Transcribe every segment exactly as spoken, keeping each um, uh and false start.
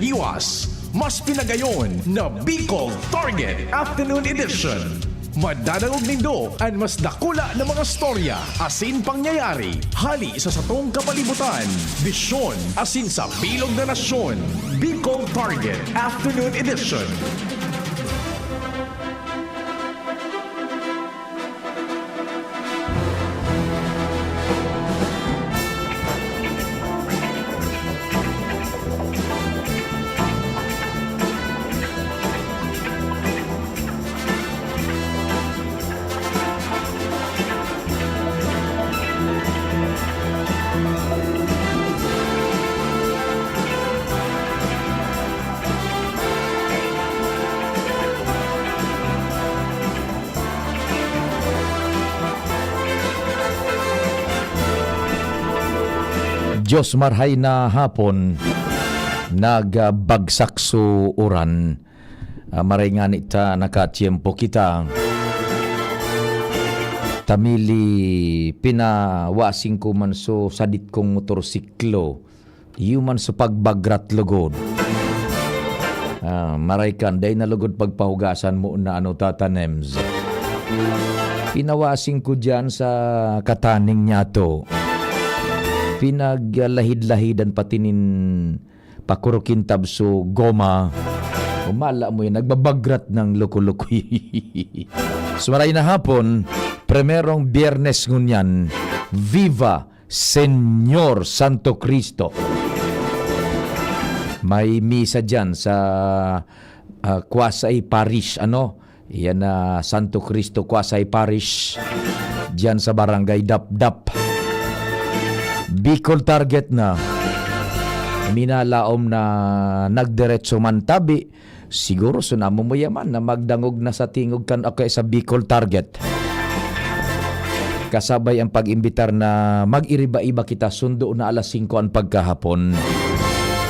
Hiwas, mas pinagayon na Bicol Target Afternoon Edition. Madadangog nindo an mas dakula na mga storya asin pangyayari hali sa satong kapalibutan, bisyon asin sa bilog na nasyon. Bicol Target Afternoon Edition. Diyos marhay na hapon, nagbagsak so uran. Ah, maray ngani ta nakatiyempo kita. Tamili, pinawasing ko man so sadit kong motorsiklo. Iyo man sa pagbagrat lugod. Ah, maray kan, dai na lugod pagpahugasan mo na ano, Tata Nems. Pinawasing ko diyan sa kataning niyato. Pinaglahid-lahidan pati nin pakurukintab so goma. Umala mo yan, nagbabagrat ng loko-loko. So, maray na hapon, primerong Biyernes ngunyan, Viva Señor Santo Cristo. May misa diyan sa, ah, Quasi Parish, ano? Iyan na Santo Cristo Quasi Parish, diyan sa Barangay Dapdap. Bicol Target na. Minalaom na nagdiretso man tabi. Siguro so namumuyaman na magdangog na sa tingog kan, okay, sa Bicol Target. Kasabay ang pag-imbitar na mag-iriba-iba kita, sundo na alas singko an pagkahapon.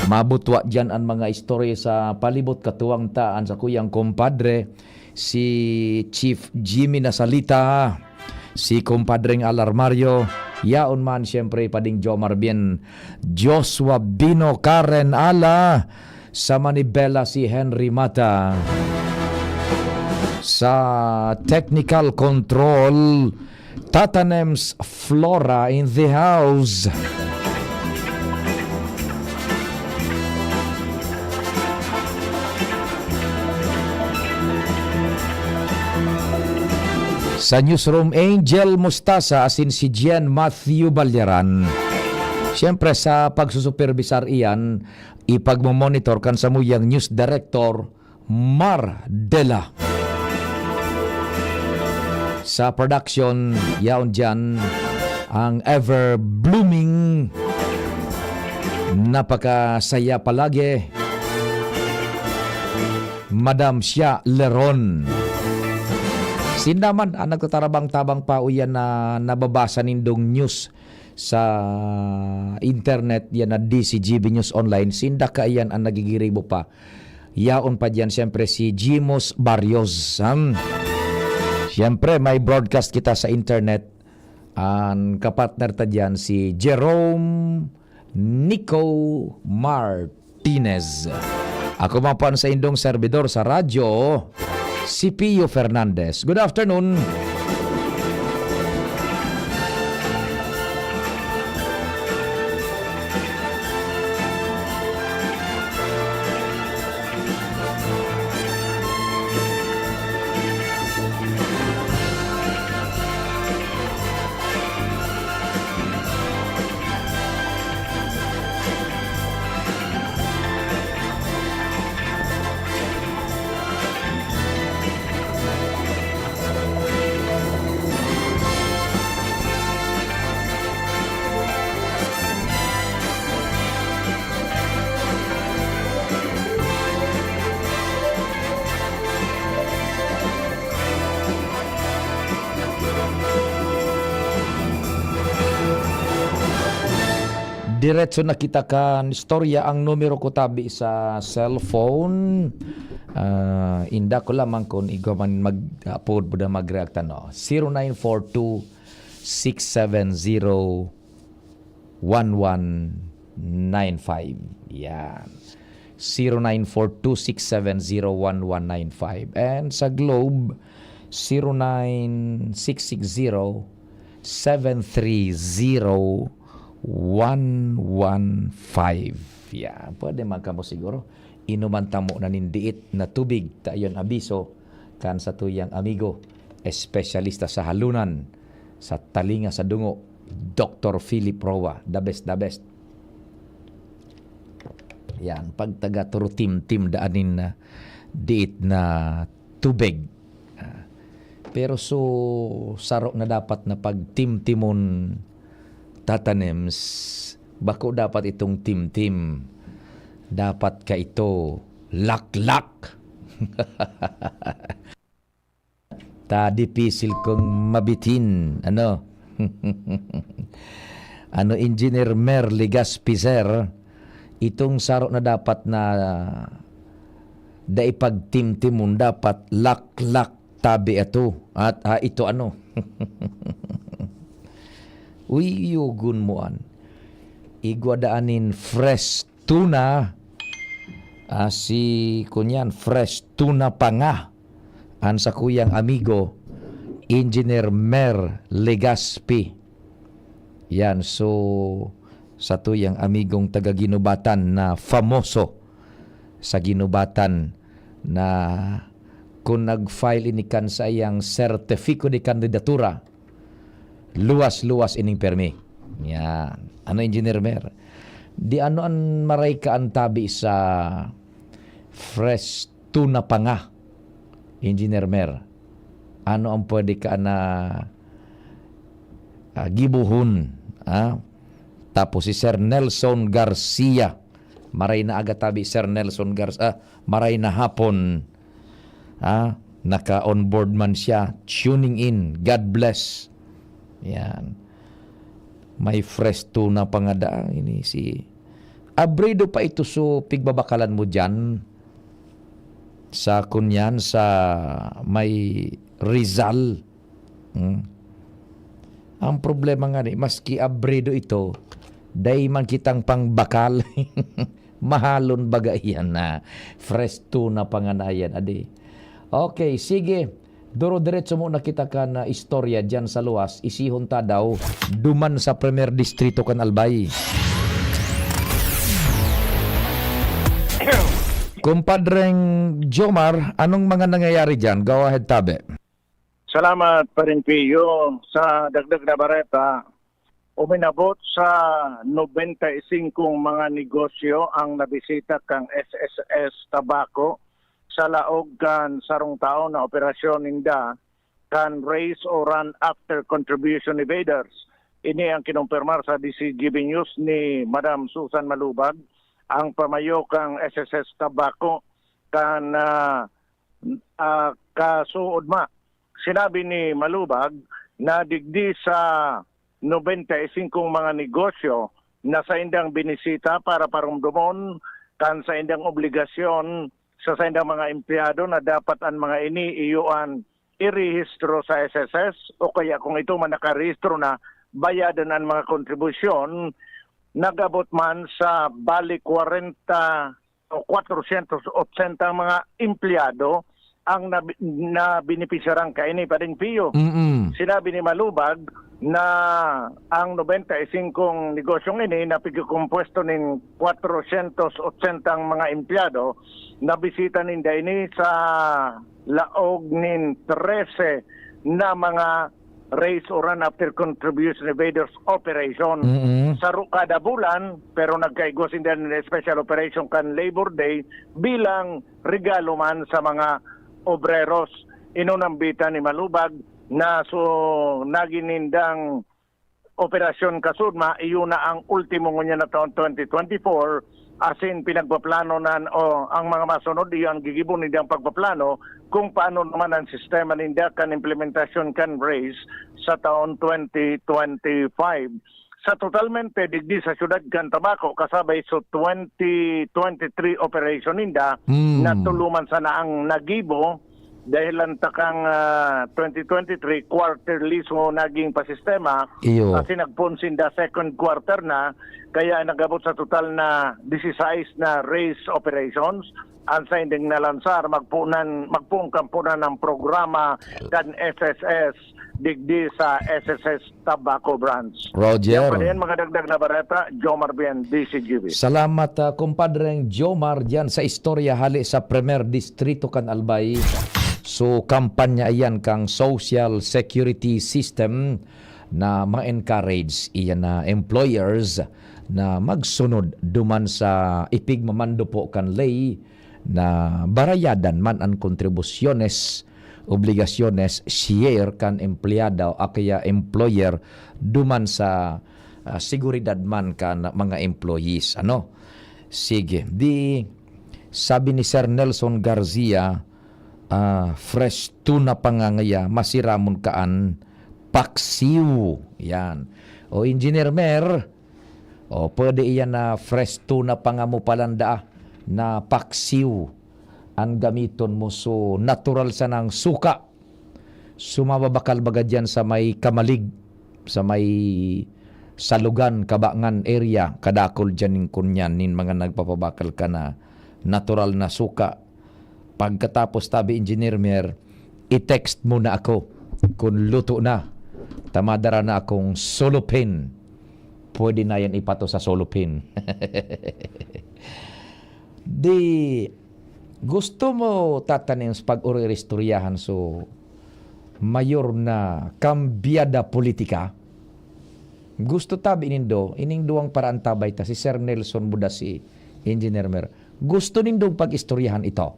Mabutwa diyan an mga istorya sa palibot, katuwang ta an sakuyang kumpadre, si Chief Jimmy Nasalita, si kumpadreng Alarmario, yaon man siyempre Pading Jomar Bien, Joshua Bino, Karen Ala, sa manibela si Henry Mata. Sa technical control, Tatanems Flora in the house. Sa newsroom, Angel Mustasa asin si Gian Matthew Balyaran. Siyempre, sa pagsusupervisar iyan, ipagmomonitor kan samuyang news director, Mar Dela. Sa production, yaon diyan ang ever blooming, napakasaya palagi, Madam Shia Leron. Sinda man ang nagtatarabang-tabang pa o yan na nababasa nindong news sa internet, yan na D C G B News Online, sinda kaiyan ang nagigiribo pa. Yaon pa diyan, siyempre, si Jimos Barrios, hmm. Siyempre, may broadcast kita sa internet. Ang kapartner ta diyan, si Jerome Nico Martinez. Ako man po ang saindong servidor sa radyo, si Pio Fernandez. Good afternoon. Diretso na kita kan istorya. Ang numero ko tabi sa cellphone, ah, inda ko lamang kun igwa man mag-apod buda mag-react, ano. Zero nine four two, six seven zero, one one nine five. Yan. zero nine four two six seven zero one one nine five. And sa Globe, zero nine six six zero seven three zero one one five. Yan, pwede man kamo siguro. Inuman tamo na nin diit na tubig. Ta iyon abiso kan satuyang amigo, espesyalista sa halunan, sa talinga sa dungo, Doktor Philip Roa. The best, the best. Yan, pag taga Turo Timtim daan nin, ah, diit na tubig. Ah, pero so, saro na dapat na pagtimtimon tatanems, bako dapat itong timtim. Dapat ka ito laklak. Ta dipisil kong mabitin, ano? Ano, Engineer Mer Legaspi, sir? Itong saro na dapat na dai pagtimtimon, dapat laklak tabi ato. At, ah, ito ano? Uy, yugon mo an. Igwa daan nin fresh tuna. Ah, si, kunyan, fresh tuna pa nga. An sakuyang amigo, Engineer Mer Legaspi. Yan, so, satuyang amigong taga Ginubatan na famoso sa Ginubatan na kun nag-file ini kan saiyang sertifiko de kandidatura, luwas-luwas ining permi. Yan. Ano, Engineer Mer? Di ano an maray ka an tabi sa fresh tuna pa nga, Engineer Mer? Ano ang pwede ka na, ah, gibohon, ah? Tapos si Sir Nelson Garcia, maray na aga tabi, Sir Nelson Gar-, ah, maray na hapon, ah, naka-onboard man siya, tuning in. God bless. Yan. May fresh tuna pa nga daa, ini si abrido pa ito, so pigbabakalan mo diyan sa, kunyan, sa may Rizal. Hmm. Ang problema nga ni, maski abrido ito, dai man kitang pangbakal. Mahalon baga iyan na fresh tuna pa nga na yan, adi. Okay, sige. Duro-diretso muna kita kan, ah, istorya diyan sa luwas. Isihon ta daw duman sa Primer Distrito kan Albay. Kumpadreng Jomar, anong mga nangyayari diyan? Go ahead, tabi. Salamat, Paring Pio. Sa dagdag na bareta, uminabot sa nobenta y singkong mga negosyo ang nabisita kan S S S Tabaco sa laog kan sarong taon na operasyon ninda kan Raise or Run After Contribution Evaders. Ini ang kinumpirmar sa D C G B News ni Madam Susan Malubag, ang pamayo kan S S S Tabaco, kan, ah, ah, kasuod ma. Sinabi ni Malubag na digdi sa nobenta y singkong mga negosyo na saindang binisita para paromdomon kan saindang obligasyon sa saindang mga empleyado na dapat an mga ini iyo an irehistro sa S S S o kaya kung ito man nakarehistro na, bayadan an mga kontribusyon, nag-abot man sa bali kwarenta o kwatrosyentos otsenta mga empleyado ang nabi-, nabenepisyaran kaini, Pading Pio. Mm-mm. Sinabi ni Malubag na ang nobenta y singkong negosyong ini na pigkokompuesto nin kwatrosyentos otsenta mga empleyado, nabisita ninda ini sa laog nin trese na mga Raise or Run After Contribution Evaders Operation. Mm-mm. Saro kada bulan, pero nagkaigwa sinda nin special operation kan Labor Day bilang regalo man sa mga obreros. Inunambitan ni Malubag na so nagin nindang operasyon kasudma, iyo na ang ultimo ngunyan na taon, twenty twenty-four, asin pinagpaplano nan o ang mga masunod, iyo ang gigibo nindang pagpaplano kung paano naman ang sistema ninda kan implementasyon kan raise sa taon twenty twenty-five. Sa totalmente, digdi sa siyudad kan Tabaco, kasabay sa twenty twenty-three operation ninda, Hmm. na tulo man sana ang nagibo, Dahil lang takang, ah, twenty twenty-three, quarterly so naging pa sistema. Iyo. Kasi nagpon sinda second quarter na, kaya nagabot sa total na disisais na race operations. Ang sending na lansar, magpunan, magpuong kampunan ng programa kan S S S, digdi sa S S S Tabaco Branch. Roger. Yan pa din, mga dagdag na bareta, Jomar Bien, D C G B. Salamat, ah, kumpadreng Jomar, dyan sa istorya hali sa Primer Distrito kan Albay. So, kampanya iyan kang social security system na ma-encourage iyan na employers na magsunod duman sa ipigmamandupo kan ley na barayadan man an kontribusyones, obligasyones, share kan empleyado o kaya employer duman sa, ah, seguridad man kan mga employees. Ano? Sige. Di, sabi ni Sir Nelson Garcia, ah, "Fresh tuna pa nga ngaya, masiramon kaan paksiw." Yan. O, Engineer Mer, o, pwede iyan na fresh tuna pa nga mo palandaa na paksiw an gamiton mo. So, natural sanang suka. So, mababakal baga diyan sa may Kamalig, sa may Salugan, Kabangan area, kadakol diyan nin kunyan, nin mga nagpapabakal ka na natural na suka. Pagkatapos, tabi, Engineer Mer, i-text mo na ako kun luto na. Ta madara na akong solopin. Pwede na yan ipato sa solopin. Di, gusto mo, Tata Nems, pag-uriristoryahan so mayor na kambyada politika? Gusto tabi nindo, ining duwang paraantabay ta, si Sir Nelson Budas, si Engineer Mer. Gusto nindong pag-istoryahan ito?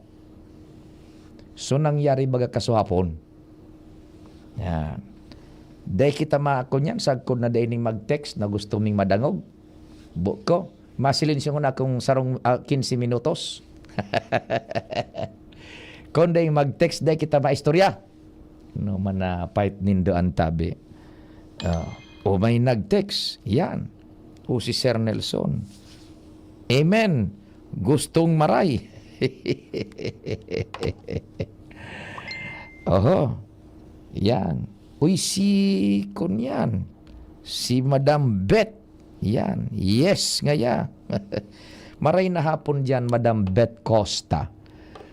So, nangyari baga kasuhapon. Yan. Dai kita makunyan, sagkod na dai ning mag-text na gusto ming madangog. Buko, masilencio na akong sarong, ah, quince minutos. Kung dai mag-text, dai kita maistorya. No, manapait nindo an tabi. Ah, o may nag-text, yan. O si Sir Nelson. Amen. Gustong maray. Oho. Yan. Uy, si, kun yan, si Madam Beth. Yan. Yes, ngaya. Maray na hapon diyan, Madam Beth Costa,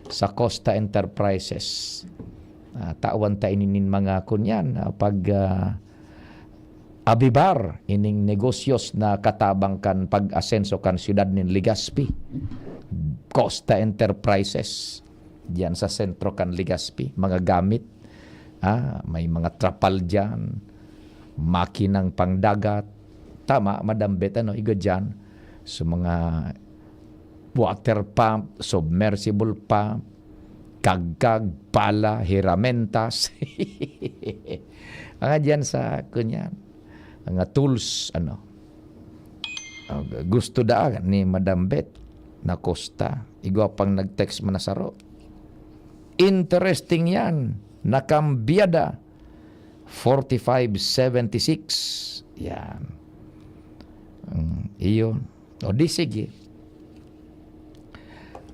sa Costa Enterprises. Ah, tawan ta ini nin mga, kun yan, ah, pag, ah, abibar ining negosyos na katabang kan pag-asenso kan siyudad nin Legazpi. Costa Enterprises, diyan sa sentro kan Legazpi. Mga gamit, ah, may mga trapal diyan, makinang pangdagat. Tama, Madam Beth, ano, igwa diyan. So, mga water pump, submersible pump, kagkag, pala, heramentas. Mga diyan sa, kunyan, mga tools, ano. Ah, gusto daa ni Madam Beth na Costa. Igwa pang nag-text man na saro. Interesting yan. Nakambyada. Forty-five seventy-six. Yan. Mm, iyon. O di sige.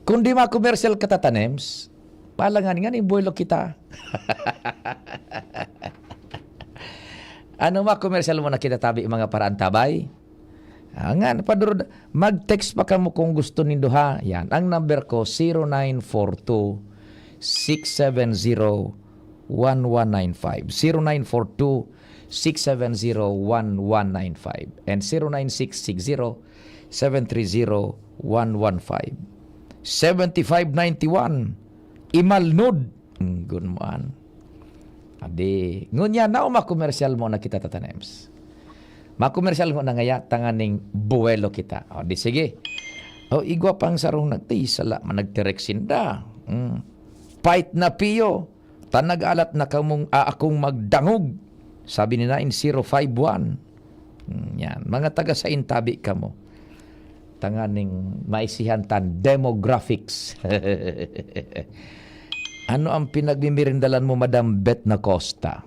Kung di makomersyal ka, Tata Nems, palangan nga ning buwelo kita. Ano, makomersyal muna kita tabi, mga paraantabay? Ah, nga, padurod, mag-text pa kamo kung gusto nindo, ha. Yan, ang number ko, zero nine four two, six seven zero, one one nine five. Zero nine four two, six seven zero, one one nine five and zero nine six six zero, seven three zero, one one five. Seventy-five ninety-one, Imalnod. Mm, gunman. Adi, ngunya na, makomersyal muna kita, Tata Nems. Makomersyal muna ngaya, tanganing buwelo kita. O, di sige. O, igwa pang sarong nagti-, sala man nagtirek sinda. Mm. Pait na piyo, ta nag-alat na kamong, a-, akong magdangog, sabi ni nine zero five one. Hmm, yan. Mga taga sain tabi kamo, tanganing maisihan tan demographics. Ano ang pinagmimirindalan mo, Madam Beth na Costa?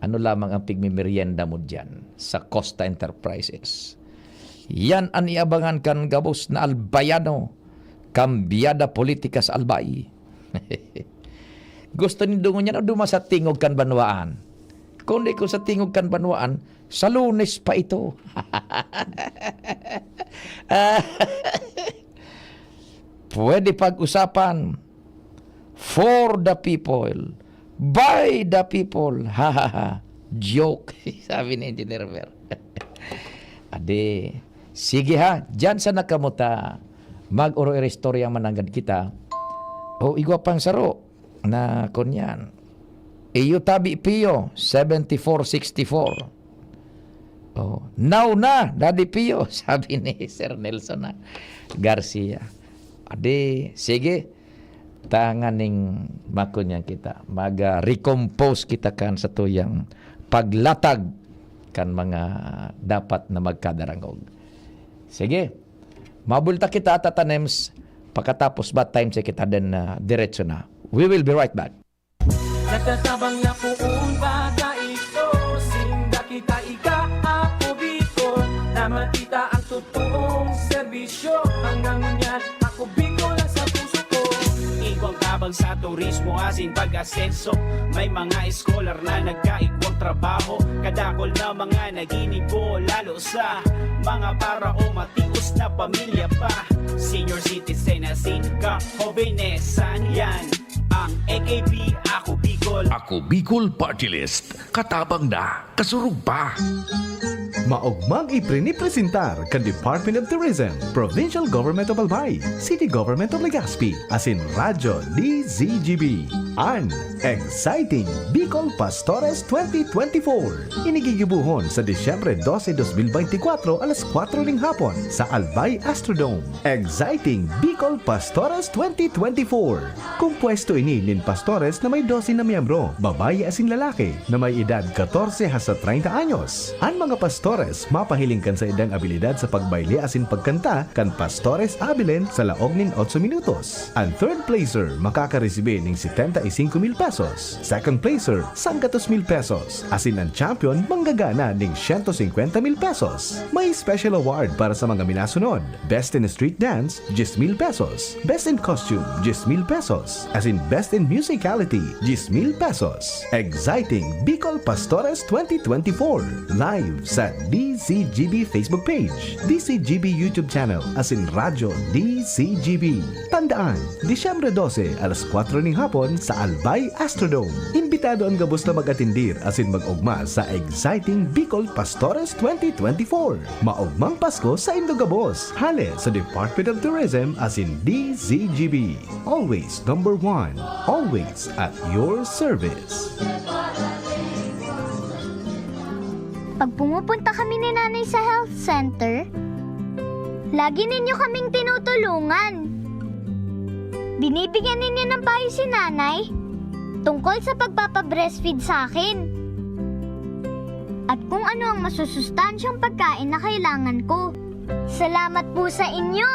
Ano lamang ang pigmimerienda mo diyan sa Costa Enterprises? Yan an iabangan kan gabos na Albayano, kambyada politika sa Albay. Gusto nindo ngunyan o duman sa tingog kan banwaan? Kundi kung sa tingog kan banwaan, sa Lunes pa ito. Pwede pag-usapan. For the people. By the people. Ha, ha, ha. Joke, sabi ni Engineer Mer. Ade, sige ha, diyan sa nakamuta, mag-oro-oro istorya mananggad kita. O igwa pang saro na kunyan. Iyo tabi Pio, seventy-four sixty-four. Oh, "Now na, Daddy Pio," sabi ni Sir Nelson na Garcia. Adi, sige, tanganing makunyan kita. Mag, ah, recompose kita kan sa tuyang paglatag kan mga dapat na magkadarangog. Sige, mabulta kita, Tata Nems, pakatapos ba time sa kita din na diretso na. We will be right back. Nagtatabang na poon baga ito. Sinda kita ika, ako Bicol, na makita ang totoong serbisyo. Hanggang ngunyan, ako Bicol ang sa puso ko. Igwang tabang sa turismo asin pag-asenso. May mga eskolar na nagkaigwang trabaho. Kadakol na mga naginibo, lalo sa mga para o matios na pamilya pa. Senior citizen asin ka, hobenesan yan. Ang A K P, Ako Bicol. Ako Bicol Party List. Katabang na, kasurog pa. Maogmang iprinipresentar kan Department of Tourism, Provincial Government of Albay, City Government of Legazpi, asin Radyo D Z G B, an Exciting Bicol Pastores twenty twenty-four. Ini gigibohon sa Disyembre dose, dos mil beintikwatro, alas kwatro ning hapon sa Albay Astrodome. Exciting Bicol Pastores twenty twenty-four. Kompuesto ini nin pastores na may dose na miyembro, babayi asin lalaki, na may edad katorse hasta treinta anyos. An mga pastores mapahiling kan saindang abilidad sa pagbayle asin pagkanta kan Pastores Abilene sa laog nin otso minutos. An third placer makakaresibi nin setenta y cinco mil pesos, second placer, sanggatos mil pesos, asin an champion manggagana nin siyento singkwenta mil pesos. May special award para sa mga minasunod: Best in Street Dance, diyes mil pesos. Best in Costume, diyes mil pesos. Asin Best in Musicality, diyes mil pesos. Exciting Bicol Pastores twenty twenty-four. Live sa D Z G B Facebook page, D Z G B YouTube channel, asin Radyo D Z G B. Tandaan, Disyembre dose, alas kwatro ning hapon sa Albay Astrodome. Imbitado an gabos na mag-atendir asin mag-ogma sa Exciting Bicol Pastores twenty twenty-four. Maogmang Pasko saindo gabos. Hale sa Department of Tourism asin D Z G B. Always number one. Always at your service. Pag pumupunta kami ni Nanay sa health center, lagi ninyo kaming tinutulungan. Binibigyan ninyo ng payo si Nanay tungkol sa pagpapa-breastfeed sa akin. At kung ano ang masusustansyang pagkain na kailangan ko. Salamat po sa inyo!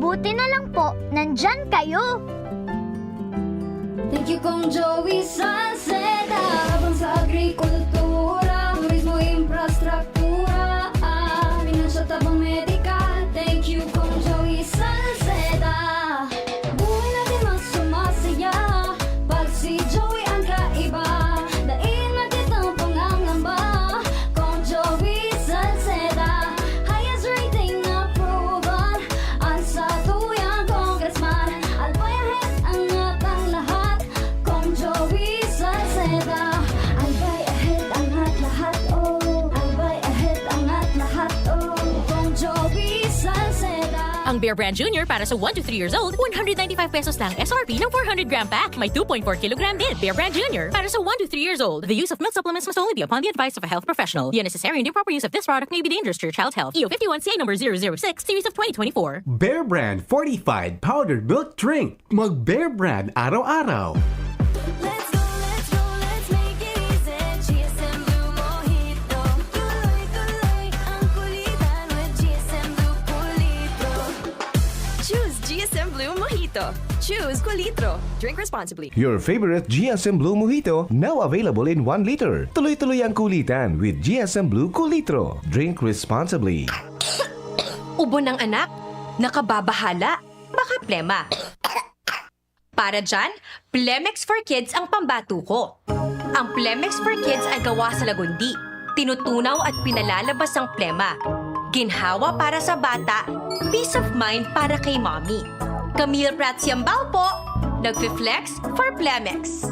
Buti na lang po, nandyan kayo! Thank you, Kong Joey Salceda. Tabang sa agrikultura, turismo, infrastruktura, ah, finansya, tabang medikal. Thank you, Kong Joey Salceda. Buhay natin mas sumasaya pag si Joey ang kaiba. Dai na kitang pangangamba. Kong Joey Salceda, highest rating na proven. Ang satuyang congressman, Albay ahead, angat ang lahat. Kong Joey Salceda, Albay ahead, angat lahat, oh. Albay ahead, angat lahat, oh. Kong Joey Salceda. Ang Bear Brand Junior para sa one to three years old, one hundred ninety-five pesos lang S R P ng four hundred gram pack. May two point four kilogram din. Bear Brand Junior para sa one to three years old. The use of milk supplements must only be upon the advice of a health professional. The unnecessary and improper use of this product may be dangerous to your child's health. E O fifty-one C A number zero zero six, series of twenty twenty-four. Bear Brand fortified powdered milk drink. Mag Bear Brand araw-araw. Let's go, let's go, let's make it easy. G S M Blue Mojito. Tuloy-tuloy ang kulitan with G S M Blue Kulitro. Choose G S M Blue Mojito. Choose Kulitro. Drink responsibly. Your favorite G S M Blue Mojito, now available in one liter. Tuloy-tuloy ang kulitan with G S M Blue Kulitro. Drink responsibly. Ubo ng anak, nakababahala, baka plema. Para diyan, Plemex for Kids ang pambato ko. Ang Plemex for Kids ay gawa sa lagundi, tinutunaw at pinalalabas ang plema. Ginhawa para sa bata, peace of mind para kay mommy. Camille Prats Yambao po, nagfi-flex for Plemex.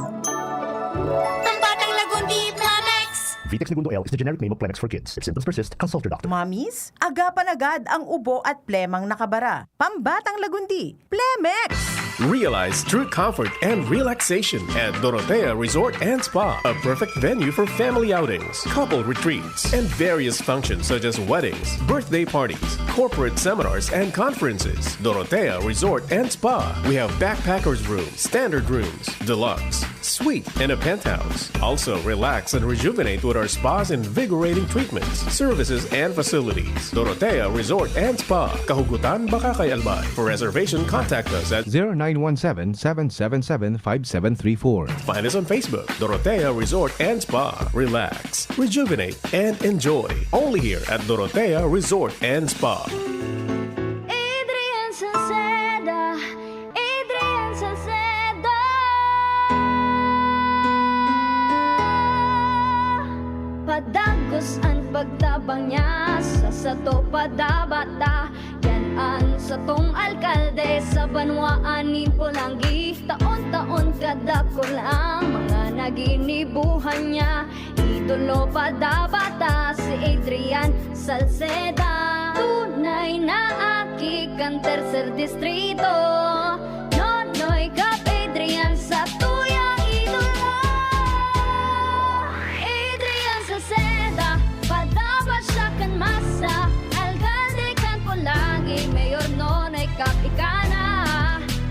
Pambatang Lagundi, Plemex! Vitex Negundo L is the generic name of Plemex for Kids. If symptoms persist, consult your doctor. Mommies, agapan agad ang ubo at plemang nakabara. Pambatang Lagundi, Plemex! Realize true comfort and relaxation at Dorotea Resort and Spa, a perfect venue for family outings, couple retreats, and various functions such as weddings, birthday parties, corporate seminars, and conferences. Dorotea Resort and Spa. We have backpackers room, standard rooms, deluxe, suite, and a penthouse. Also, relax and rejuvenate with our spa's invigorating treatments, services, and facilities. Dorotea Resort and Spa, Kahugutan, Bacacay, Albay. For reservation, contact us at zero nine one seven, seven seven seven, five seven three four. Find us on Facebook, Dorotea Resort and Spa. Relax, rejuvenate, and enjoy. Only here at Dorotea Resort and Spa. Adrian Salceda, Adrian Salceda. Padagos an pagtabang niya sa sato padabata. Yan an satong alkalde sa banwaan nin Polangui. Taon-taon kadakul ang mga naginibuhan niya. Idolo padabata si Adrian Salceda. Tunay na aki kan Tercer Distrito. Nonoy Cap Adrian sa tuyang idolo. Adrian Salceda, padaba siya kan masa. Alkalde kan Polangui, Mayor Nonoy Cap ika na.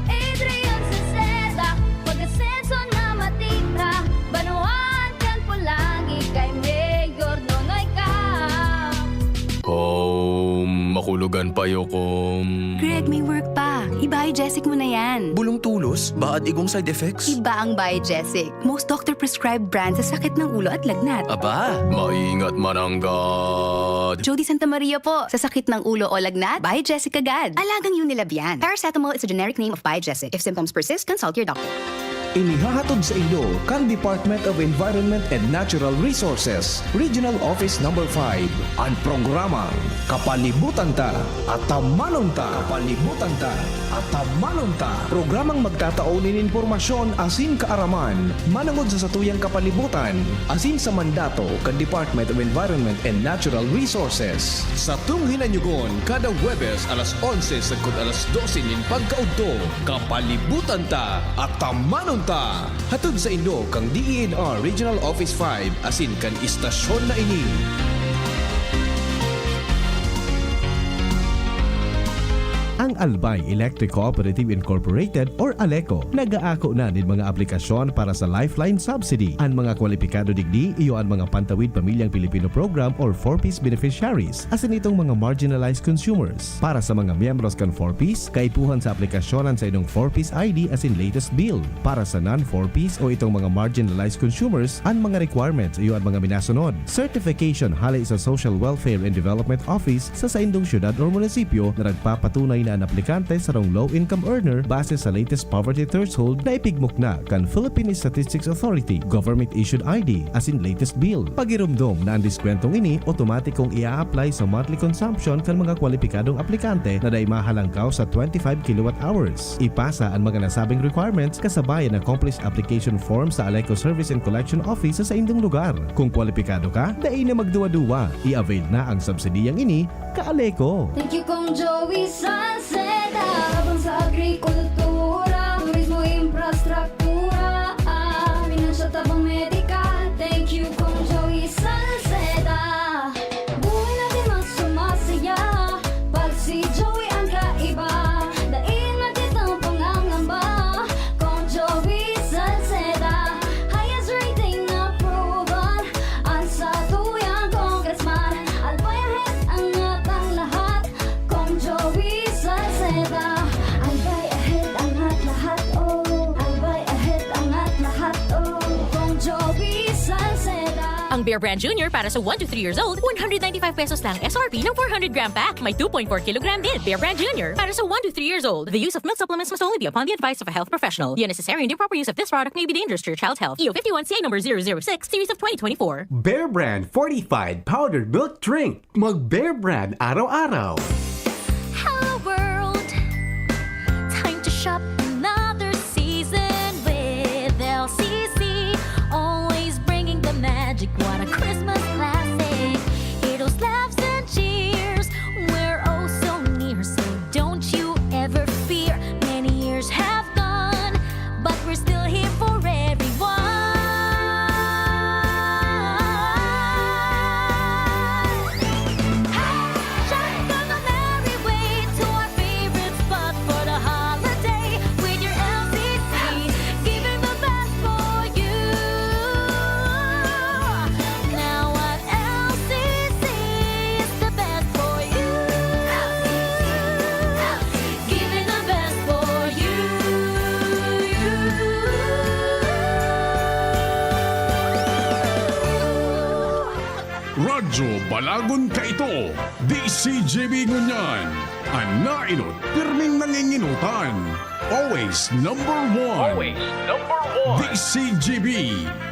Adrian Salceda, pag-asenso na matira. Banwaan kan Polangui kay Mayor Nonoy Cap. Home, makulogan pa yo, kom. Greg, may work pa. I-Biogesic mo na yan. Bulong tulos, baad igong side effects? Iba ang Biogesic. Most doctor-prescribed brand sa sakit ng ulo at lagnat. Aba, maingat mananggad. Jody Santa Maria po. Sa sakit ng ulo o lagnat, Biogesic agad. Alagang Unilab yan. Paracetamol is a generic name of Biogesic. If symptoms persist, consult your doctor. Inihahatod saindo kan Department of Environment and Natural Resources, Regional Office Number five, an programang Kapalibutan Ta, Atamanon Ta. Kapalibutan Ta, Atamanon Ta. Programang magtatao nin impormasyon asin kaaraman manongod sa satuyang kapalibutan asin sa mandato kan Department of Environment and Natural Resources. Satong hinanyogon kada Huwebes alas onse sagkod alas dose nin pagkaudto, Kapalibutan Ta, Atamanon Ta. Hatod saindo kan D E N R Regional Office five asin kan istasyon na ini. Ang Albay Electric Cooperative Incorporated or ALECO nag-aako na nin mga aplikasyon para sa Lifeline Subsidy. An mga kwalipikado digdi iyo an mga Pantawid Pamilyang Pilipino Program or four Ps beneficiaries, asin itong mga marginalized consumers. Para sa mga miyembros kan four Ps, kaipuhan sa aplikasyon an saindong four Ps I D asin latest bill. Para sa non-four Ps o itong mga marginalized consumers, an mga requirements iyo an mga minasunod. Certification hale sa Social Welfare and Development Office sa saindong syudad or munisipyo na nagpapatunay na an aplikante sarong low-income earner base sa latest poverty threshold na ipigmukna kan Philippine Statistics Authority, government-issued I D, asin latest bill. Pagiromdom na an diskwentong ini otomatikong i-a-apply sa monthly consumption kan mga kwalipikadong aplikante na dai mahalangkaw sa twenty-five kilowatt hours. Ipasa an mga nasabing requirements kasabay an accomplished application form sa ALECO Service and Collection Office sa saindong lugar. Kung kwalipikado ka, dai na magduwa-duwa. I-avail na ang subsidiyang ini, ka-ALECO! Thank you, Kong Joey Salceda. Tabang sa agrikultura, turismo, infrastruktura, ah, pinansya, tabang medikal. Thank you, Kong Joey Salceda. Buhay natin mas sumasaya pag si Joey ang kaiba. Dai na kitang pangangamba, Kong Joey Salceda. Highest rating approval an satuyang congressman. Albay Ahead ang atang lahat, Kong Joey Salceda. Bear Brand Junior para sa one to three years old, one hundred ninety-five pesos lang S R P ng four hundred gram pack. May two point four kilogram din. Bear Brand Junior para sa one to three years old. The use of milk supplements must only be upon the advice of a health professional. The unnecessary and improper use of this product may be dangerous to your child's health. E O fifty-one C A number zero zero six, series of twenty twenty-four. Bear Brand fortified powdered milk drink. Mag Bear Brand araw-araw. Hello world! Time to shop another season with L C C. Always bringing the magic. What a Christmas classic. Heroes, laughs, and cheers. We're oh so near, so don't you ever fear. Many years have gone, but we're still here for everyone. Hey! Shop on the merry way to our favorite spot for the holiday with your L C C, giving the best for you. Now at L C C is the best for you. Giving the best for you. Radyo Balagon kaito, D C G B ngunyan. An nainot, pirming nanginginotan. Always number one. Always number one. D C G B,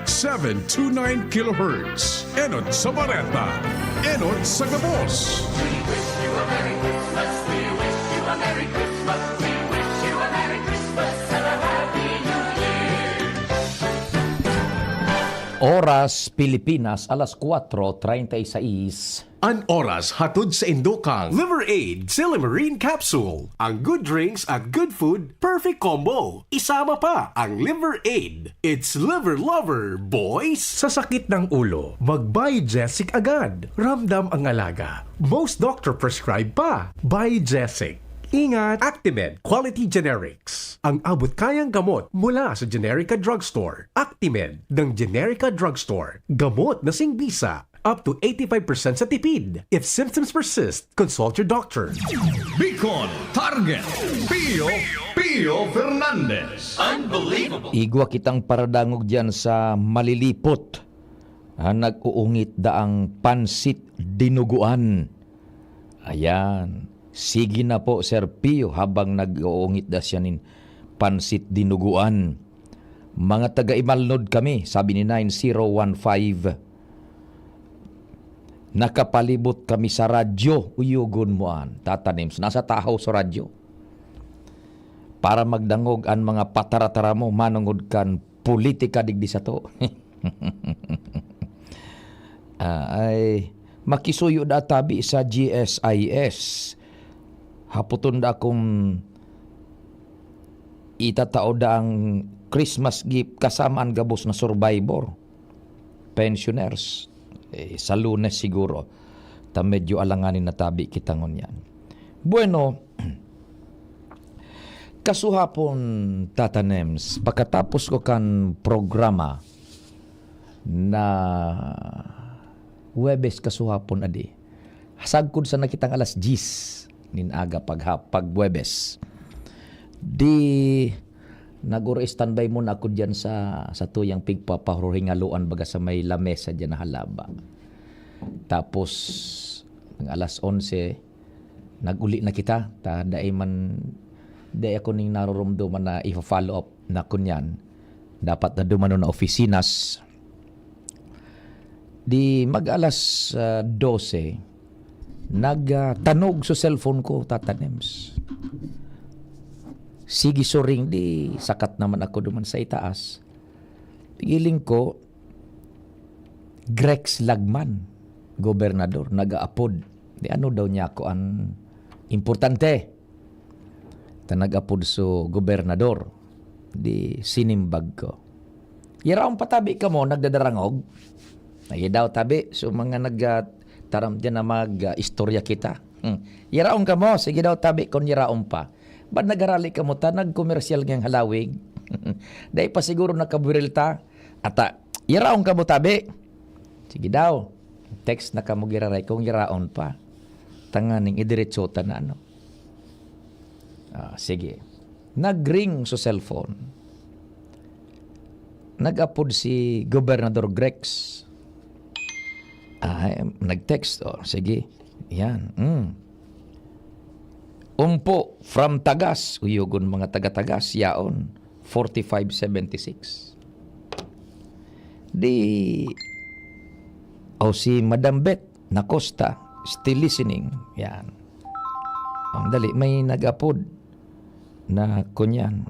seven two nine kilohertz. Enot sa bareta. Enot sa gabos. We wish you a Merry Christmas. We wish you a Merry Christmas. We wish you a Merry Christmas and a Happy New Year. Oras, Pilipinas, alas kuwatro treinta y seis. An oras hatod saindo kan Liver Aid Silimarine Capsule. Ang good drinks at good food, perfect combo. Isama pa ang Liver Aid. It's Liver Lover, boys! Sa sakit ng ulo, mag-Biogesic agad. Ramdam ang alaga. Most doctor prescribe pa. Biogesic. Ingat, Actimed Quality Generics. Ang abot kayang gamot mula sa Generica Drugstore. Actimed ng Generica Drugstore. Gamot na singbisa. Up to eighty-five percent sa tipid. If symptoms persist, consult your doctor. Bicol Target, Pio, Pio Fernandez. Unbelievable. Igwa kitang paradangog diyan sa Malilipot. Ah, nag-uungit daang pansit dinuguan. Ayan. Sige na po, Sir Pio, habang nag-uungit da siya nin pansit dinuguan. "Mga taga-Imalnod kami," sabi ni nine zero one five. "Nakapalibot kami sa radyo." Uyogon mo an, Tata Nems. Nasa tahaw sa radyo. Para magdangog an mga pataratara mo, manongod kan politika digdi sato. Ah, ay, makisuyo da tabi sa G S I S. Hapoton da kung itatao da ang Christmas gift kasama an gabos na survivor, pensioners. Eh, sa Lunes siguro, ta medyo alanganin na tabi kita ngunyan. Bueno, kasuhapon, Tata Nems, pagkatapos ko kan programa na Huwebes kasuhapon, adi, sagkod sana kitang alas diyes nin aga pagha-, pag Huwebes. Di, nag-oro-standby muna ako diyan sa, sa tuyang pigpapahuringaloan, baga sa may lamesa diyan na halaba. Tapos, ng alas onse, nag-uli na kita. Ta, dai man, dai ako ning naroromdoman na ifa-follow up na kunyan. Dapat na dumanon na oficinas. Di mag-alas, ah, dose, nag, ah, tanog sa cellphone ko, Tata Nems. Sige, suring, di sakat naman ako duman sa itaas. Pigiling ko, Grex Lagman, gobernador, nag-aapod. Di ano daw niya ako an importante. Ta nag-apod so gobernador, di sinimbag ko. Yaraon pa tabi kamo nagdadarangog? Ay daw tabi, so mga nag, ah, taram diyan na mag, ah, istorya kita. Hmm. Yaraon kamo, sige daw tabi kon yaraon pa. Ba't nagarali kamo ta nagkomersyal ngayong halawig? Dai pa siguro nakabuwiril ta. Ata, yaraon kamo tabi. Sige daw. Text na kamo giraray kung yaraon pa. Tanganing idiretso ta na, ano? Ah, sige. Nag-ring sa cellphone. Nag-apod si Gobernador Grex. Ah, nag-text. Oh, sige. Yan. Mm. Umpo, from Tagas. Uyogon mga taga-Tagas. Yaon. Forty-five seventy-six. Di, o si Madam Beth Nacosta, still listening. Yan. Ang dali, may nag-apod na kunyan.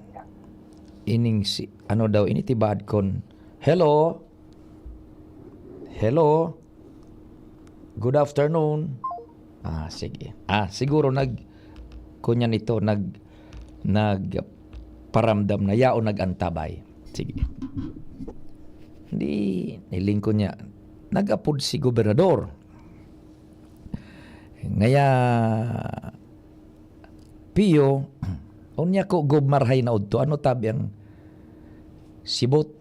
Ining si, ano daw, ini tibaad kon, "Hello? Hello? Good afternoon." Ah, sige. Ah, siguro nag, kunyan ito, nag, nagparamdam na yaon nag-antabay. Sige. Di, niling ko niya, nag-apod si gobernador. Ngaya, Pio, unya ko, Gob, marahay na udto. Ano tabi ang sibot?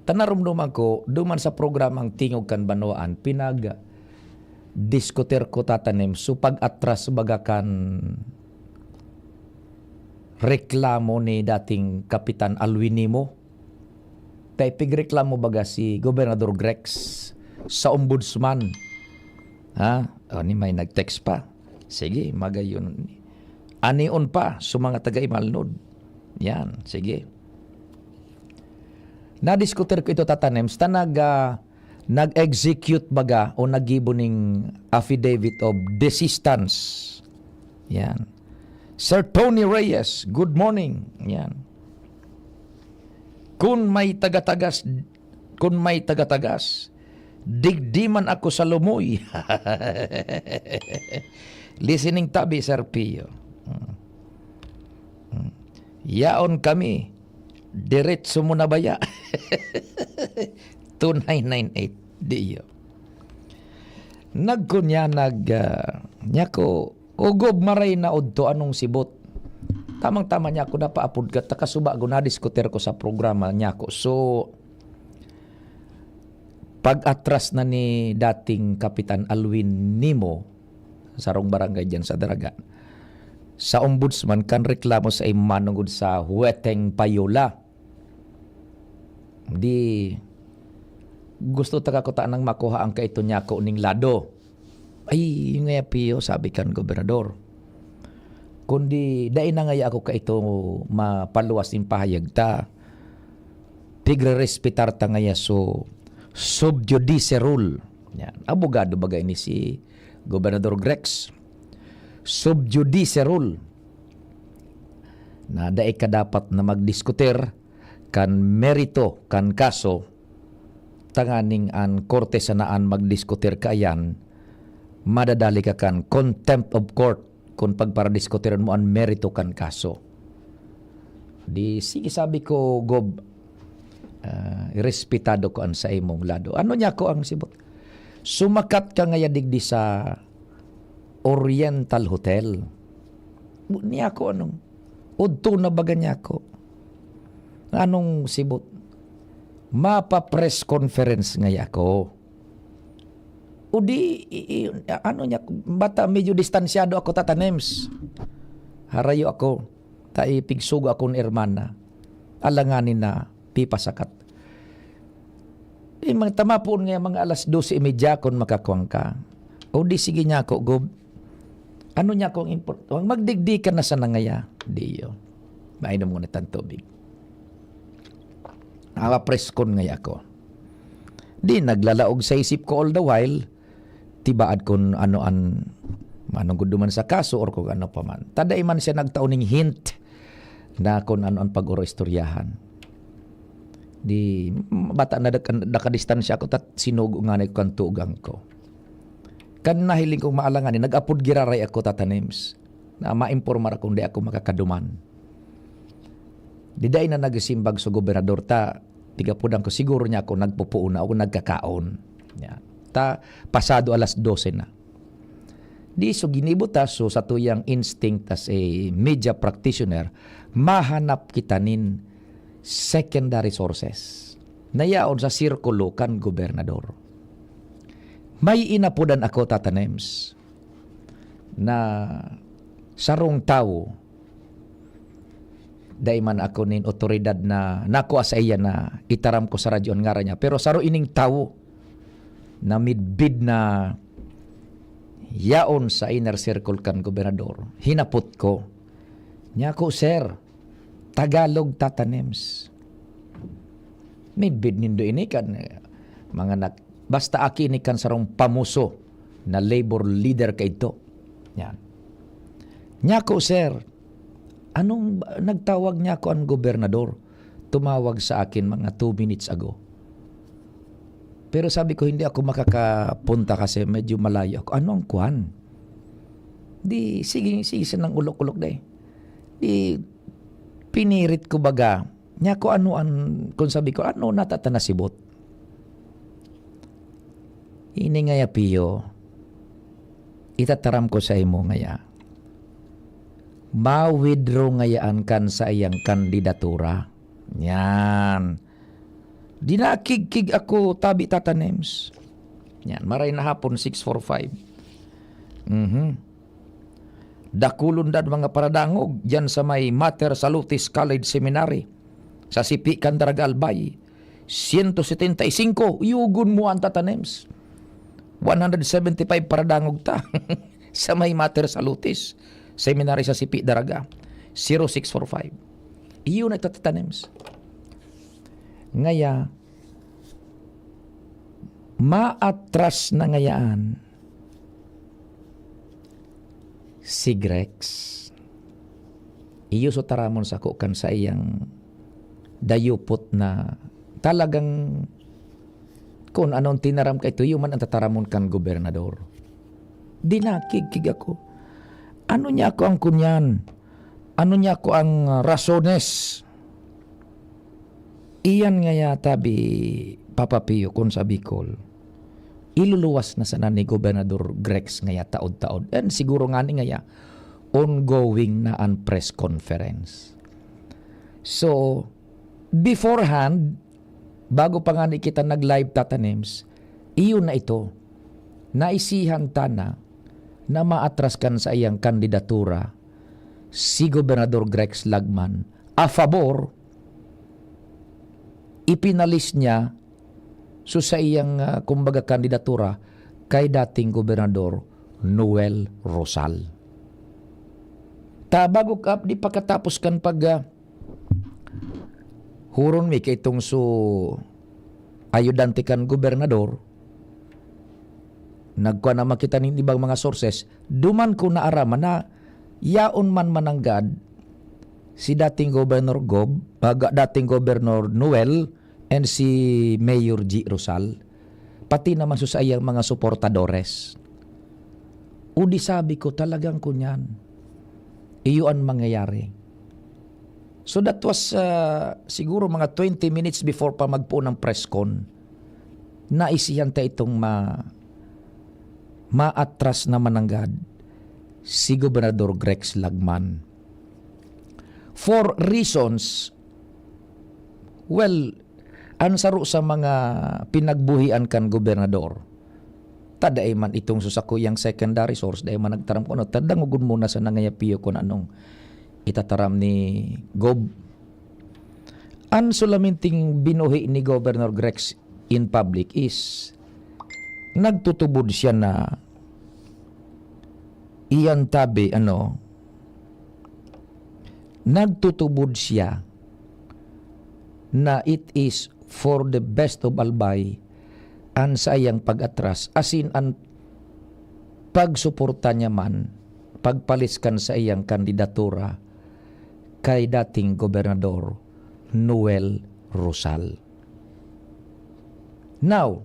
Ta naromdoman ko, duman sa programang Tingog kan Banwaan, pinag-diskutir ko, Tata Nems, so pag-atras baga kan reklamo ni dating Kapitan Alwin Nimo. Kay pigreklamo baga si Gobernador Grex sa ombudsman. Ha? O, ni may nag-text pa. Sige, magayon. Anion pa sa mga taga-Imalnod. Yan, sige. Nadiskutir ko ito, Tata Nems, ta nag, ah, nag-execute baga o naggibo ning affidavit of desistance. Yan. Sir Tony Reyes, good morning. Yan. Kun may taga-Tagas, kun may taga-Tagas, digdi man ako sa lumoy. Listening tabi, Sir Pio. Hmm. Hmm. Yaon kami. Diretso mo na baya. Two nine nine eight. Diyo. Nagkunya, nag, ah, niya ko, "O Gob, maray na udto, anong sibot?" Tamang-tama niya ako napaapod ka, ta kasubago nadiskutir ko sa programa niya ko. So, pag-atras na ni dating Kapitan Alwin Nimo, sarong barangay diyan sa Daraga, sa ombudsman kan reklamo sa manongod sa Hueteng Payola. Di, gusto ta kakuta nang makuha ang kaito niya ko ning lado. "Ay, yun nga, Pio," sabi kan gobernador. "Kundi dai na ngaya ako kaito mapaluwas nin pahayag ta. Pigrerespetar ta ngaya so sub judice rule." Yan. Abogado baga ini si Gobernador Grex. Sub judice rule. Na dai ka dapat na magdiskutir kan merito kan kaso, tanganing an korte sanaan magdiskutir kaiyan, madadali ka kan contempt of court kun pagparadiskutirun mo an merito kan kaso. Di, sige, sabi ko, "Gob, ah, respetado ko an sa imong lado." Ano niya ko ang sibot? "Sumakat ka ngaya digdi sa Oriental Hotel." Bu-, niya ko anong, udto na baga niya ko. Anong sibot? "Mapa-press conference ngaya ako." O di, i-, i-, ano niya, bata, medyo distansyado ako, Tata Nems. Harayo ako. Ta ipigsugo akong hermana. Alanganin na pipasakat. Eh, mga tama po nga mga alas dose y media kun makakuwang ka. O di, sige niya ako, Gob. Ano niya kung import-, magdigdi ka na sa nangaya. Di yun. Mainom ko na tang tubig. Awa preskon ngaya ako. Di, naglalaog sa isip ko all the while, tibaad kun ano an, anong guduman sa kaso or kung ano pa man. Ta dai man siya nagtao ning hint na kun ano an pag-oro-istoryahan. Di, bata na dak-, nakadistansya ako, tat sinugo nga na kan tugang ko. Kan nahiling kong maalangan, nag-apod giraray ako, Tata Nems, na maimpormar akong di ako makakaduman. Di dai na nagsimbag sa gobernador ta, tigapudan ko, siguro niya ako nagpupuuna o nagkakaon. Ya. Ta, pasado alas dose na. Di so ginibo ta, so sa tuyang instinct as a media practitioner, mahanap kita nin secondary sources na yaon sa sirkulo kan gobernador. May inapodan ako, Tata Nems, na sarong tawo, dai man ako nin otoridad na nakua sa iya na itaram ko sa radyo an ngaran niya, pero saro ining tawo na midbid na yaon sa inner circle kan gobernador, hinapot ko, "Nyako, sir, Tagalog tatanems." Midbid nindo ini kan, eh, mga nak-, basta aki ini kan sarong pamoso na labor leader kaidto. Yan. "Nyako, sir, anong ba-," nagtawag niya ako an gobernador. Tumawag sa akin mga two minutes ago. Pero sabi ko, "Hindi ako makakapunta kasi medyo malayo ako." "Ano ang kwan?" Di, sige, sige, sanang ulok-ulok na eh. Di, pinirit ko baga. Nyako, ano an, kung sabi ko, "Ano natata na sibot?" Ini ngaya, Pio, itataram ko sa imo ngaya. Ma-withdraw ngayaan kan saiyang kandidatura. Yan. Dinakigkig ako, tabi tatanems. Yan, maray na hapon, six forty-five. Mhm. Dakulon dan mga paradangog, dyan sa may Mater Salutis College Seminary, sa Sipi kan Daraga, Albay. Siyento setenta y singko, yugon mo an tatanems. One hundred seventy-five paradangog ta. Sa may Mater Salutis Seminary sa Sipi, Daraga. Zero six four five. Iyo na itatanems. Ngaya, maatras na ngayaan si Grex. Iyo so taramon sako kan saiyang dayupot na talagang kun anong tinaram ka, ito iyo man ang tataramon kan gobernador. Dinakigkig ako. Ano niya ako ang kunyan? Ano niya ako ang, ah, rasones? Iyan ngaya tabi, Papa Pio, kun sa Bicol, iluluwas na sana ni Gobernador Grex ngaya taod-taod. And siguro ngani ngaya, ongoing na an press conference. So, beforehand, bago pa ngani kita nag-live, Tata Nems, iyon na ito. Naisihan ta na na maatras kan saiyang kandidatura si Gobernador Grex Lagman a favor, ipinalis niya so saiyang, ah, kumbaga, kandidatura kay dating Gobernador Noel Rosal. Ta bago ka, di pagkatapos kan pag, ah, huron mi kay itong so ayudante kan gobernador, nagkuha naman kita nin ibang mga sources, duman ko naaraman na yaon man mananggad si dating Governor Gob, ah, ga-, dating Governor Noel and si Mayor G Rosal, pati naman sa saiyang mga suportadores. O di sabi ko, talagang kunyan, iyo an mangyayari. So that was, ah, siguro mga twenty minutes before pa magpoon ang press con. Naisihan ta itong ma-, maatras na mananggad si Gobernador Grex Lagman. For reasons, well, an saro sa mga pinagbuhian kan gobernador, ta dai man itong so sakuyang secondary source, dai man nagtaram ko ano, ta dangogon muna sa nangayapio kun anong itataram ni Gob. An solamenteng binuhi ni Governor Grex in public is nagtutubod siya na iyan tabi, ano, nagtutubod siya na it is for the best of Albay an saiyang pag-atras, asin an pagsuporta niya man, pagpalis kan saiyang kandidatura kay dating Gobernador Noel Rosal. Now,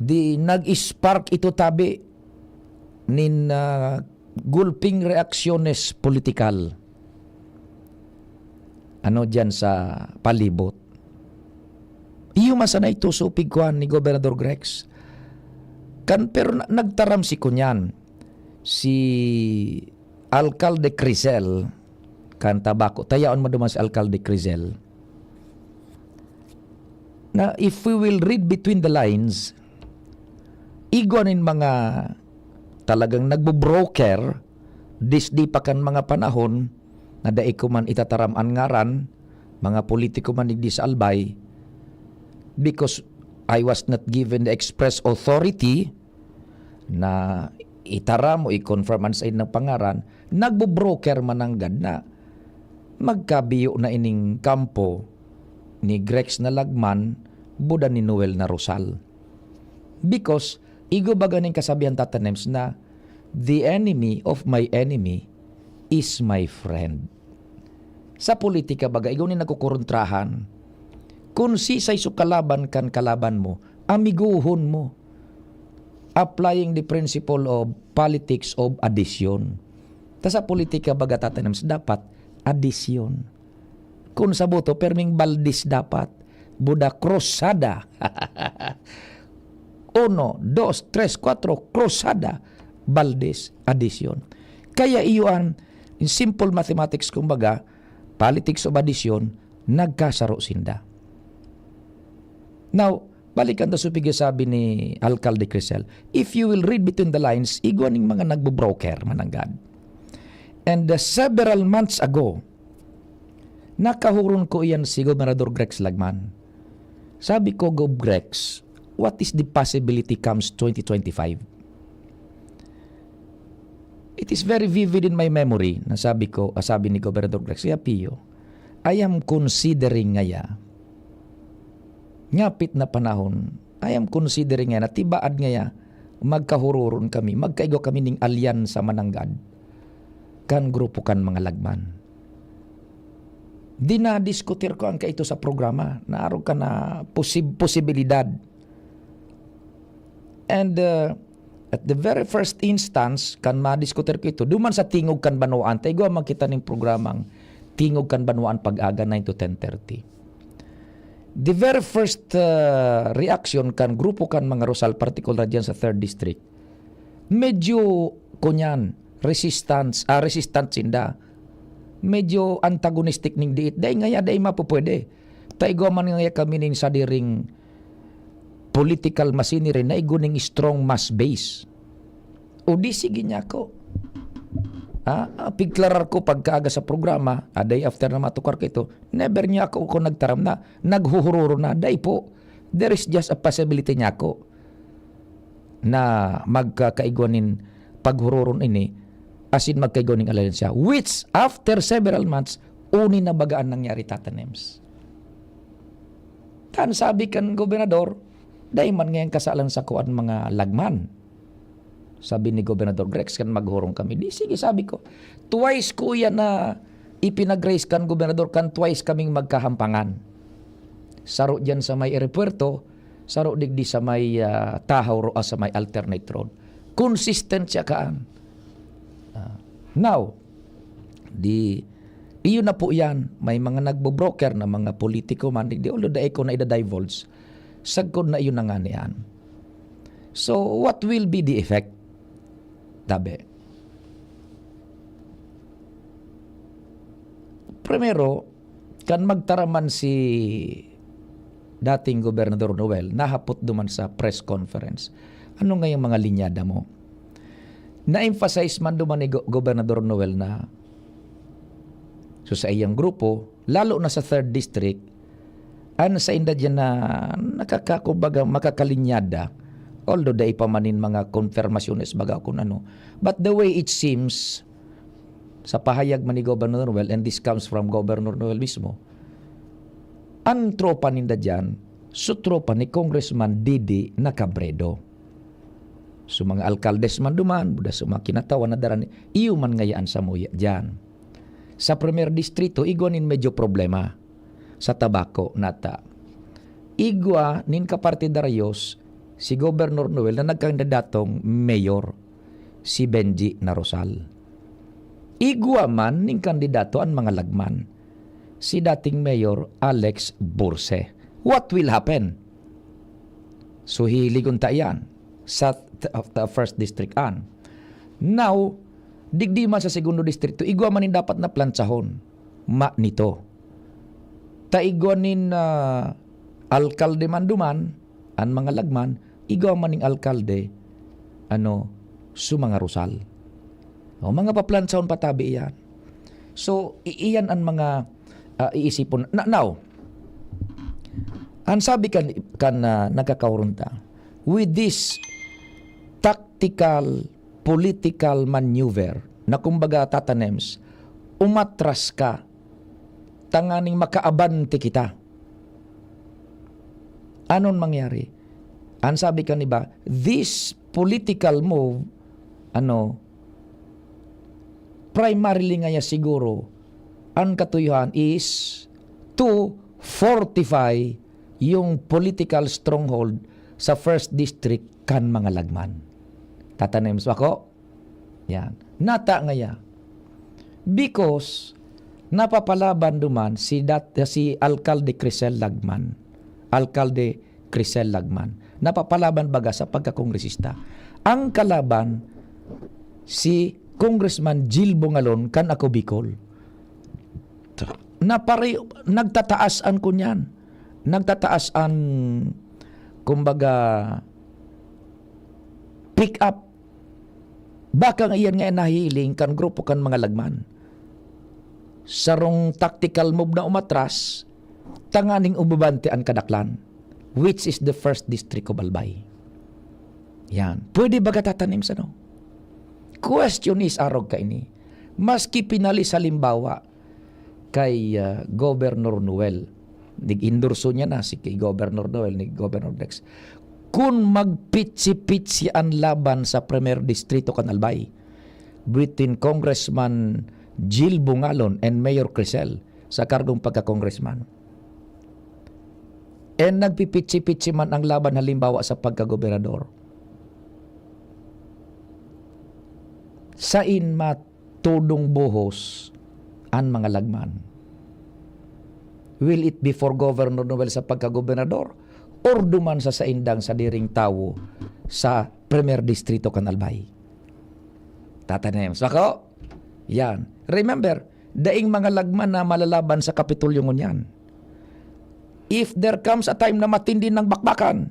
di nag-spark ito tabi nin, ah, gulping reaksyones politikal. Ano diyan sa palibot? Iyo man sana ito so pigkuhan ni Gobernador Grex. Kan, pero na-, nagtaram si kunyan, si Alcalde Crisel, kan Tabaco. Tayaon mo duman si Alcalde Crisel. Na if we will read between the lines, igwa nin mga talagang nagbo-broker, disdi pa kan mga panahon na dai ko man itataram an ngaran, mga politiko man digdi sa Albay, because I was not given the express authority na itaram o i-confirm an saindang pangaran, nagbo-broker mananggad na magkabiyo na ining kampo ni Grex na Lagman, buda ni Noel na Rosal. Because, igwa baga ning kasabihan, Tata Nems, na, "The enemy of my enemy is my friend." Sa politika baga, igwa ning nagkukuruntrahan. Kun sisay so kalaban kan kalaban mo, amiguhon mo. Applying the principle of politics of addition. Ta sa politika baga, Tata Nems, dapat addition. Kun sa boto, perming Valdez dapat. Buda, krusada. Uno, dos, tres, kuwatro, krusada. Valdez, addition. Kaya iyo an, in simple mathematics, kumbaga, politics of addition, nagkasaro sinda. Now, balikan ta sa pigsasabi ni Alcalde Crisel. If you will read between the lines, igwa ning mga nagbo-broker, mananggad. And, uh, several months ago, nakahuron ko iyan si Gobernador Grex Lagman. Sabi ko, "Gob Grex, what is the possibility comes twenty twenty-five?" It is very vivid in my memory na sabi ko, ah, sabi ni Gobernador Grex, "Kuya Pio, I am considering ngaya, ngapit na panahon, I am considering ngaya na tibaad ngaya, magkahuroron kami, magkaigwa kami ning alyansa mananggad kan grupo kan mga Lagman." Dinadiskutir ko an kaito sa programa, naarog ka na posib-, posibilidad. And, uh, at the very first instance, kan madiskutir ko ito, duman sa Tingog kan Banwaan, ta igwa man kita ning programang Tingog kan Banwaan pag-aga, nine to ten thirty. The very first, uh, reaction kan grupo kan mga Rosal, partikular diyan sa third District, medyo, kunyan, resistance, ah, resistant sinda. Medyo antagonistic ning diit. Dai ngaya, dai mapupwede. Ta igwa man ngaya kami ning sadiring political machinery na igwa ning strong mass base. O di sige niya ako. Ah, ah, pigklarar ko pagkaaga sa programa, a day after na matukar ko ito, never niya ako, ako nagtaram na, naghuhururo na. Dai po. There is just a possibility niya ako na magkakaigwa nin paghuroron ini, asin magkaigwa ning alyansa, which after several months, uni na baga an nangyari, Tata Nems. Kan sabi kan gobernador, "Dai man ngayon kasalan sa kuan mga Lagman." Sabi ni Gobernador Grex, "Kan maghurong kami." Di sige, sabi ko. Twice ko yan na ipinag-raise kan gobernador, kan twice kaming magkahampangan. Saro diyan sa may aeropuerto, saro digdi sa may, ah, Tahaw Ro-, ah, sa may alternate road. Consistent siya kaan. Ah, now, di, iyo na po yan. May mga nagbo-broker na mga politiko man, di, although dai ko na ida-divulge, sagkod na iyo na nga niyan. So, what will be the effect? Tabi. Primero, kan magtaraman si dating Gobernador Noel, nahapot duman sa press conference, "Ano nga yung mga linyada mo?" Na-emphasize man duman ni Go-, Gobernador Noel na, so, sa iyang grupo, lalo na sa third District, an sainda diyan na nakaka-, kumbaga, makakalinyada, although dai pa man nin mga konfirmasyones baga kun ano, but the way it seems, sa pahayag man ni Governor Noel, and this comes from Governor Noel mismo, an tropa ninda diyan, so tropa ni Congressman Didi Nacabredo. So, mga alkaldes man duman, buda sa mga kinatawan na dara ni, iyo man ngayaan samuya diyan. Sa primer distrito, igwa nin medyo problema sa tabako nata. Igwa nin kapartidaryos si Gobernador Noel na nagkandidatong mayor, si Benji Narosal. Igwa man nin kandidato an mga Lagman, si dating Mayor Alex Burse. What will happen? So, hihiligon ta iyan sa th-, of the first district an. Now, digdi man sa segundo distrito, igwa man nin dapat na plansahon. Ma nito. Ta igwa nin, ah, alkalde man duman, an mga Lagman, igwa man ning alkalde, ano, sa mga Rosal. O, mga paplansahon pa tabi iyan. So, i-, iyan an mga, ah, iisipon. Na, now, Ang sabi kan, kan, ah, nagkakaurunta, with this tactical political maneuver na kumbaga, Tata Nems, umatras ka tanganing makaabante kita. Anon mangyari? Ang sabi kan iba, this political move, ano, primarily ngaya siguro, ang katuyuhan is to fortify yung political stronghold sa first district kan mga lagman. Tata Nems, bako? Yan. Nata ngaya. Because napapalaban duman si dat-, si Alkalde Crisel Lagman. Alkalde Crisel Lagman. Napapalaban baga sa pagkakongresista. Ang kalaban, si Congressman Jill Bongalon kan Ako Bicol. Na pare-, nagtataas an kunyan. Nagtataas an, kumbaga, pick up. Baka nga iyan nga nahihiling kan grupo kan mga lagman. Sarong tactical move na umatras, tanganing umabante an kadaklan, which is the first district of Albay. Yan. Pwede baga, Tata Nems, ano? Question is, arog kaini. Maski pinalis halimbawa kay, ah, Governor Noel, nag-endorso niya na si kay Governor Noel, ni Governor Dex. Kun magpitsi-pitsi an laban sa Primer Distrito kan Albay, between Congressman Jill Bongalon and Mayor Crisel sa kargong pagka-congressman, and nagpipitsi-pitsi man ang laban halimbawa sa pagkagobernador, sain matodong buhos an mga lagman? Will it be for Governor Noel sa pagkagobernador or duman sa saindang sadiring tawo sa Primer Distrito kan Albay? Tata Nems, bako? Yan. Remember, daing mga lagman na malalaban sa Kapitolyo ngunyan. If there comes a time na matindi ng bakbakan,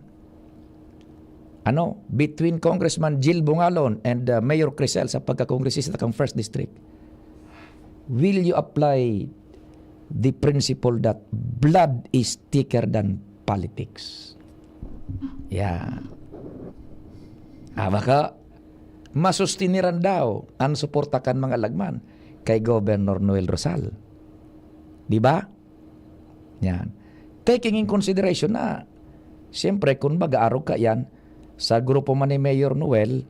ano, between Congressman Jill Bongalon and, uh, Mayor Crisel sa pagkakongresista kang First District, will you apply the principle that blood is thicker than politics? Yeah. Ah, baka masustiniran daw ang suporta kan mga lagman kay Governor Noel Rosal. Di ba? Yan. Taking in consideration na, siyempre, kung mag-aarog ka yan, sa grupo man ni Mayor Noel,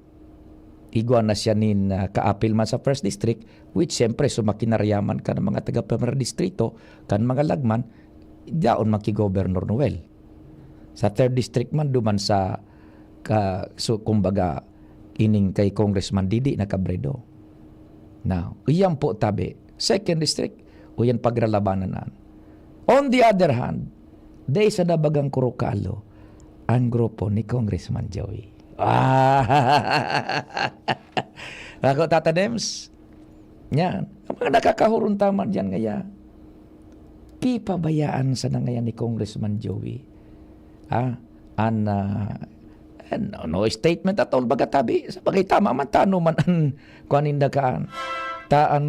igwa na siya nin, ah, kaapil man sa First District, which, siyempre, sumakinaryaman kan mga taga Primer Distrito, kan mga lagman, daon man ki Governor Noel. Sa Third District man, duman sa, ka, so, kumbaga, ining kay Congressman Didi na Cabredo. Now, iyan po tabi, Second District, o yan pagralabanan na. On the other hand, dai sa nabagang kurukalo ang grupo ni Congressman Joey. Ah! Ako, Tata Dems, yan. Ang mga nakakahuruntaman dyan ngaya, pipabayaan sana ngaya ni Congressman Joey, ah, an, ah, no, no statement at all, baga tabi. Sa bagay, tama man, tano man an kuan ninda kaan. Ta, an,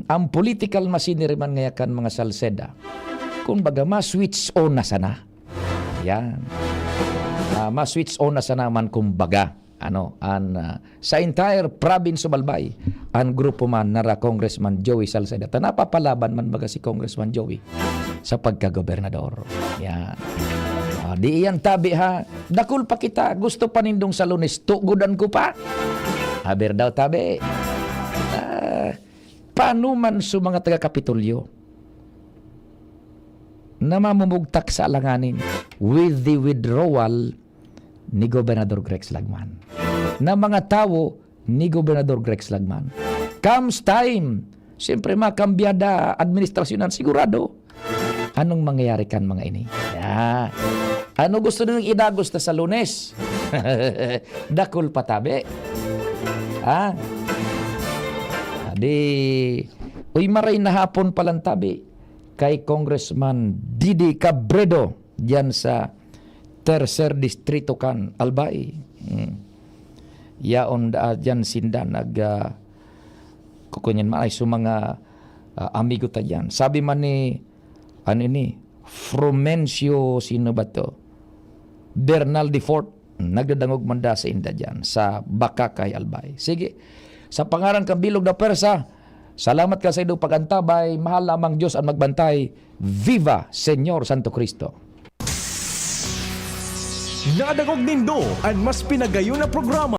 ang political machinery man ngaya kan mga Salceda, kumbaga, ma-switch on na sana. Yan. Ah, ma-switch on na sana man, kumbaga. Ano, an, ah, sa entire province of Albay, an grupo man nara Congressman Joey Salceda, ta napapalaban man baga si Congressman Joey sa pagkagobernador. Yan. Ah, di iyan tabi, ha. Dakul pa kita, gusto pa nindong sa Lunes, tugodan ko pa. Aber daw tabi. Ah, paano man sa mga taga Kapitolyo na mamumugtak sa alanganin with the withdrawal ni Gobernador Grex Lagman, na mga tawo ni Gobernador Grex Lagman. Comes time, siyempre, makambyada administrasyonan, sigurado. Anong mangyayari kan mga ini? Ya. Ano gusto ninyong idagos ta sa Lunes? Dakul pa tabi. Ha? Di, uy, maray na hapon palan tabi kay Congressman Didi Cabredo diyan sa Tercer Distrito kan Albay. Hmm. Yaon da, diyan sinda nag, ah, kukunyan man ay sa mga, ah, amigo ta diyan. Sabi man ni, ano ini, Frumencio, sino ba to? Bernal de Fort, nagdadangog man da sa inda dyan, sa Bacacay, Albay. Sige, sa pangaran kan bilog na pwersa, salamat ka sa idong pag-antabay, mahal lamang Diyos ang magbantay. Viva Señor Santo Cristo! Nadangog nindo an mas pinagayon na programa.